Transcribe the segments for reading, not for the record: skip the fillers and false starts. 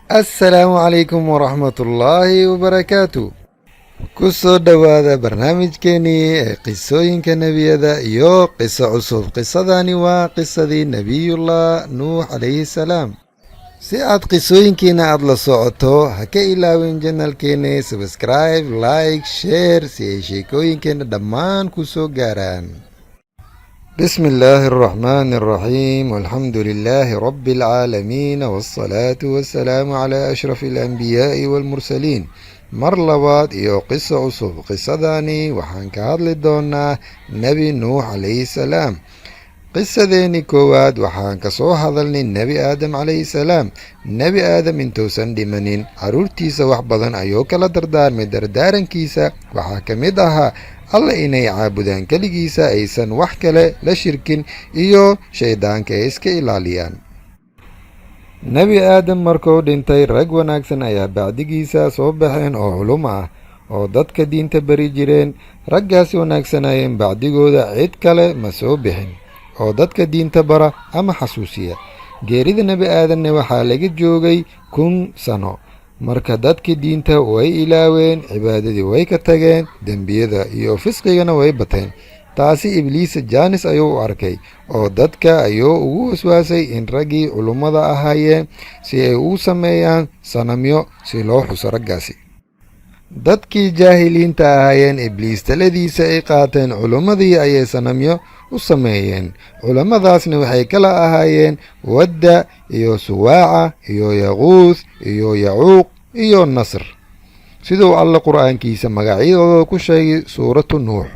Assalaamu calaykum waraxmatullaahi wabarakaatu. Ku soo dhowaada barnaamijkeenii ee qisooyinka nebiyada iyo qiso cusub. Qisadani waa qisadii Nebiyullah Nuux calayhi salaam. Si aad qisooyinkiina aada la socoto, ha ka ilaawin channelkeena subscribe, like, share, si ay sheekooyinkeenna dhammaan ku soo gaaraan. بسم الله الرحمن الرحيم، والحمد لله رب العالمين، والصلاة والسلام على أشرف الأنبياء والمرسلين. Mar labaad iyo qiso cusub. Qisadani waxaan ka hadli doonaa Nebi Nuux calayhi salaam. Qisadeeni koowaad waxaan kasoo hadalnay Nebi Aadam calayhi salaam. Nebi Aadam intuusan dhimanin, caruurtiisa wax badan ayuu kala dardaarmay. Dardaarankiisa waxaa ka mid ahaa Alla inay caabudaan keligiisa, aysan wax kale la shirkin, iyo shayddaanka ay iska ilaaliyaan. Nebi Aadam markuu dhintay, rag wanaagsan ayaa bacdigiisa soo baxeen oo culum ah oo dadka diinta bari jireen. Raggaasi wanaagsanayeen bacdigooda cid kale ma soo bixin oo dadka diinta bara ama xasuusiya. Geerida Nebi Aadanna waxaa laga joogay 1000 sano. Marka dadkii diinta way ilaaween, cibaadadii way ka tageen, dembiyada iyo fisqigana way bateen. Taasi Ibliisa jaanis ayuu u arkay oo dadka ayuu ugu waswaasay in raggii culummada ahaayeen si ay ugu sameeyaan sanamyo si loo xuso raggaasi. Dadkii jaahiliinta ahaayeen Ibliis taladiisa ay qaateen, culummadii ayay sanamyo u sameeyeen. Culummadaasna waxay kala ahaayeen Wadda iyo Suwaaca iyo Yaquuth iyo Yacuuq iyo Nasr, siduu Alle Qur'aankiisa magacyadooda ku sheegay suuratu Nuux: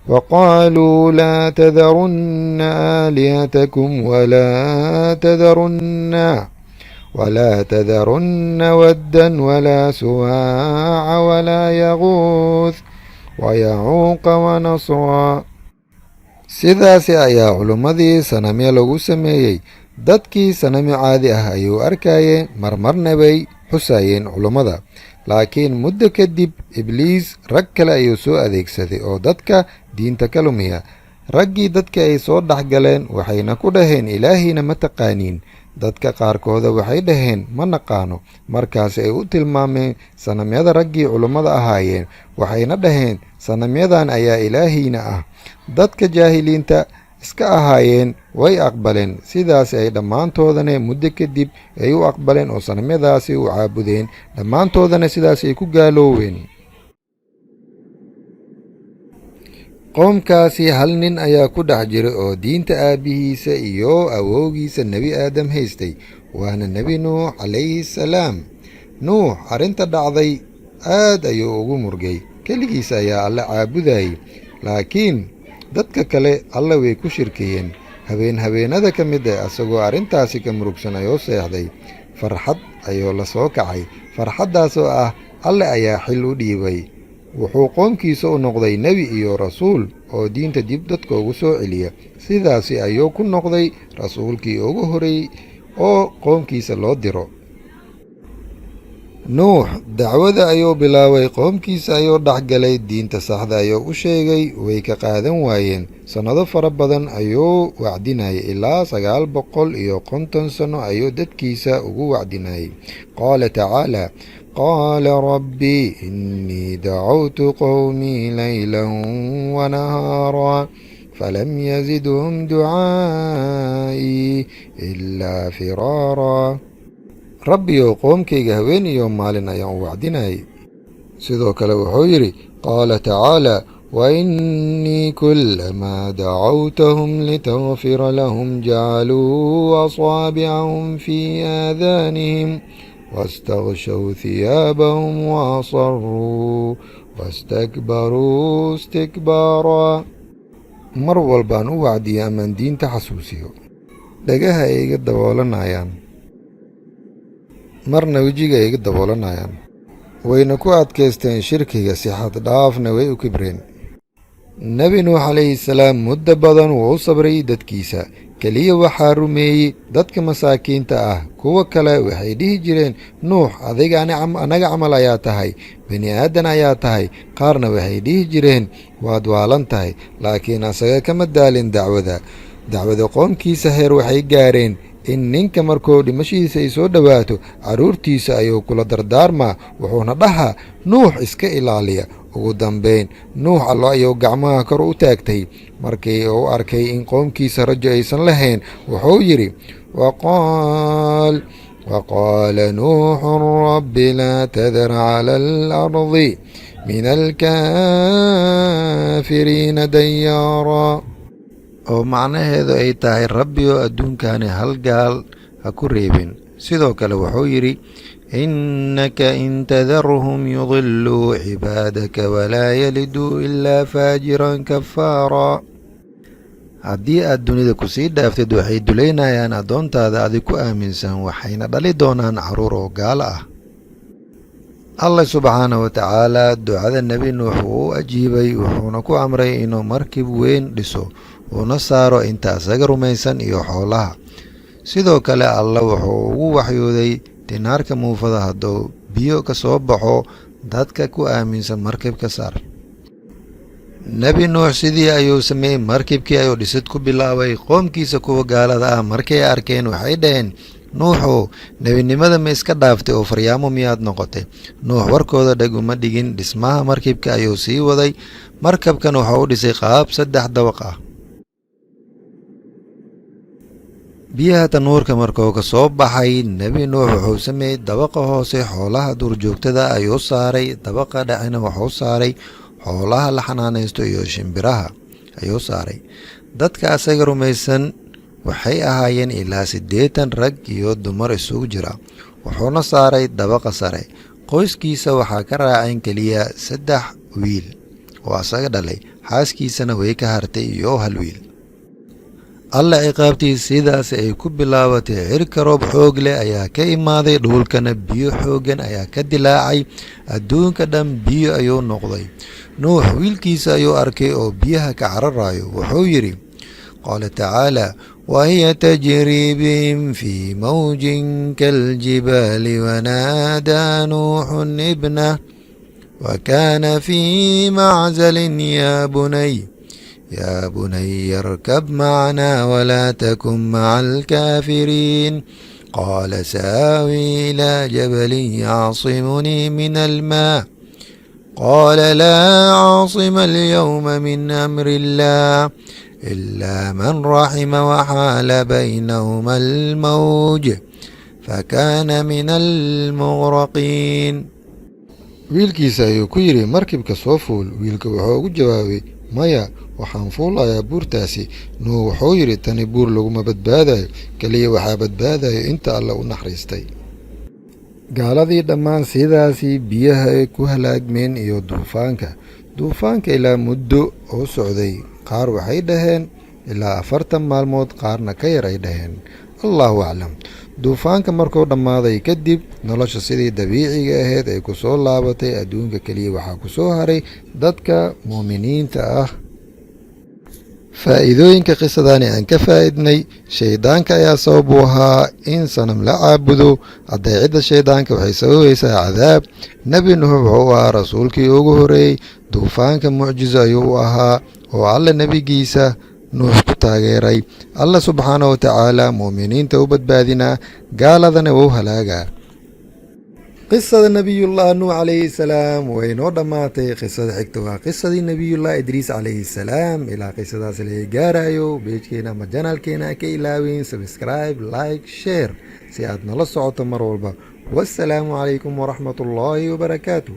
وقالوا لا تذرن آلهتكم ولا تذرن ودا ولا سواعا ولا يغوث ويعوق ونصرا. Sidaasi ayaa culummadii sanamyo lagu sameeyey. Dadkii sanamyo caadi ah ayuu arkayeen, marmarna bay xusayeen culummada. Laakiin muddo kadib Ibliis rag kale ayuu soo adeegsaday oo dadka diinta ka lumiya. Raggii dadka ay soo dhex galeen, waxayna ku dhaheen: "Ilaahiina ma taqaaniin?" Dadka qaarkooda waxay dhaheen: "Ma naqaano." Markaasi ay u tilmaameen sanamyada raggii culummada ahaayeen, waxayna dhaheen: "Sanamyadan ayaa Ilaahiina ah." Dadka jaahiliinta iska ahaayeen way aqbaleen. Sidaas ay dhammaantoodana muddo kadib ay u aqbaleen oo sanamyadaasi u caabudeen, dhammaantoodana sidaas ay ku gaalooween. Qoomkaasi hal nin ayaa ku dhex jiray oo diinta aabbihiisa iyo awowgiisa Nebi Aadam haystay, waana Nebi Nuux calayhi salaam. Nuux arrinta dhacday aad ayuu ugu murgay. Keligiis ayaa Alle caabudayay, laakiin dadka kale Alle way ku shirkiyeen. Habeen habeenada ka mid ah, asagoo arrintaasi ka murugsan ayuu seexday. Farxad ayuu la soo kacay, farxaddaasoo ah Alle ayaa xil u dhiibay. Wuxuu qoomkiisa u noqday nebi iyo rasuul oo diinta dib dadka ugu soo celiya. Sidaasi ayuu ku noqday rasuulkii ugu horreeyey oo qoomkiisa loo diro. Nuux dacwada ayuu bilaabay, qoomkiisa ayuu dhexgalay, diinta saxda ayuu u sheegay. Way ka qaadan waayeen. Sannado fara badan ayuu wacdinayay, ilaa 950 sano ayuu dadkiisa ugu wacdinayay. Qaala tacaala: قال رب إني دعوت قومي ليلا ونهارا فلم يزدهم دعائي إلا فرارا. Rabbiyow, qoomkayga haween iyo maalin ayaan u wacdinayay. Sidoo kale wuxuu yidhi: qaala tacaala: وإني كلما دعوتهم لتغفر لهم جعلوا أصابعهم في آذانهم واستغشوا ثيابهم وأصروا واستكبروا استكبارا. Mar walbaan u wacdiyo amaan diinta xasuusiyo, dhagaha ay iga daboolanayaan, marna wejiga ay iga daboolanayaan. Wayna ku adkaysteen shirkiga, si xad dhaafna way u kibreen. Nebi Nuux calayhi salaam muddo badan wuu u sabray dadkiisa. Keliya waxaa rumeeyey dadka masaakiinta ah. Kuwa kale waxay dhihi jireen: "Nuux, adiga annaga camal ayaa tahay, bini aadan ayaa tahay." Qaarna waxay dhihi jireen: "Waad waalan tahay." Laakiin asaga kama daalin dacwada. Dacwada qoomkiisa heer waxay gaareen In ninka markuu dhimashihiisa ay soo dhowaato, carruurtiisa ayuu kula dardaarmaa, wuxuuna dhahaa, "Nuux iska ilaaliya." Ugu dambeyn Nuux Allo ayuu gacmaha kor u taagtay. Markii uu arkay in qoomkiisa rajo aysan lahayn, wuxuu yidhi: وقال نوح رب لا تذر على الأرض من الكافرين ديارا, oo macnaheedu ay tahay, "Rabbi oo adduunkani hal gaal ha ku reebin." Sidoo kale wuxuu yidhi: إنك إن تذرهم يضلوا عبادك ولا يلدوا إلا فاجرا كفارا. Haddii aad dunida kusii dhaaftid, waxay duleynayaan addoontaada adig ku aaminsan, waxayna dhali doonaan carruur oo gaalo ah. Allah subxaanahu wa tacaala ducada Nebi Nuux wuu u ajiibay, wuxuuna ku amray inuu markib weyn dhiso, uuna saaro inta asaga rumaysan iyo xoolaha. Sidoo kale Allah wuxuu ugu waxyooday tinaarka muufada: hadduu biyo ka soo baxo, dadka ku aaminsan markibka saar. Nebi Nuux sidii ayuu sameeyey. Markibkii ayuu dhisid ku bilaabay. Qoomkiisa kuwa gaalada ah markay arkeen, waxay dhaheen: "Nuuxow, nebinimada ma iska dhaaftay oo faryaamo miyaad noqotay?" Nuux warkooda dheg uma dhigin. Dhismaha markibka ayuu sii waday. Markabkan wuxuu u dhisay qaab saddex dabaq ah. Biyaha tanuurka markuu ka soo baxay, Nebi Nuux wuxuu sameeyey: dabaqa hoose xoolaha duurjoogtada ayuu saaray, dabaqa dhexena wuxuu saaray xoolaha la xanaanaysto iyo shimbiraha ayuu saaray. Dadka asaga rumaysan waxay ahaayeen ilaa 80 rag iyo dumar isugu jira, wuxuuna saaray dabaqa sare. Qoyskiisa waxaa ka raaceen keliya saddex wiil oo asaga dhalay, xaaskiisana way ka hartay iyo hal wiil. Alla ciqaabtiis sidaas ay ku bilaabatay. Cirka roob xoog leh ayaa ka imaaday, dhulkana biyo xooggan ayaa ka dilaacay. Adduunka dhan biyo ayuu noqday. Nuux wiilkiisa ayuu arkay oo biyaha ka cararayo. Wuxuu yidhi, qaala tacaala: وهي تجري بهم في موج كالجبال ونادى نوح ابنه وكان في معزل يا بني، يا بني اركب معنا ولا تكن مع الكافرين. قال: سآوي إلى جبل يعصمني من الماء. قال: لا عاصم اليوم من أمر الله إلا من رحم. وحال بينهما الموج فكان من المغرقين. Wiilkiisa ayuu ku yidhi, "Markibka soo fuul." Wiilka wuxuu ugu jawaabay, "Maya, waxaan fuulayaa buurtaasi." Nuux wuxuu yidhi, "Tani buur laguma badbaadayo, keliya waxaa badbaadayo inta Alle u naxariistay." Gaaladii dhammaan sidaasii biyaha ay ku halaagmeen iyo duufaanka. Duufaanka ilaa muddo oo socday, qaar waxay dhaheen ilaa 40 maalmood, qaarna ka yar ay dhaheen, Allahu aclam. Duufaanka markuu dhammaaday kadib, nolosha sidii dabiiciga ahayd ay ku soo laabatay. Adduunka keliya waxaa ku soo haray dadka muuminiinta ah. Faa'iidooyinka qisadani aan ka faa'iidnay: shaydaanka ayaa sabab u ahaa in sanam la caabudo. Adeecidda shaydaanka waxay sababaysaa cadaab. Nebi Nuux wuxuu ahaa rasuulkii ugu horeeyey. Duufaanka mucjizo ayuu u ahaa oo Alle nebigiisa Nuux ku taageeray. Alla subxaanahu watacaala mu'miniinta u badbaadinaa, gaaladana wou halaagaa. Qisada Nebiyullah Nuux calayhi salaam way noo dhammaatay. Qisada xigta waa qisadii Nebiyullah Idriis calayhi salaam. Ilaa qisadaas laga gaarayo, page-keena ama channel-keena ka ilaawin subscribe, like, share, si aad nala socoto mar walba. Wassalaamu calaykum waraxmat ullaahi wabarakaatu.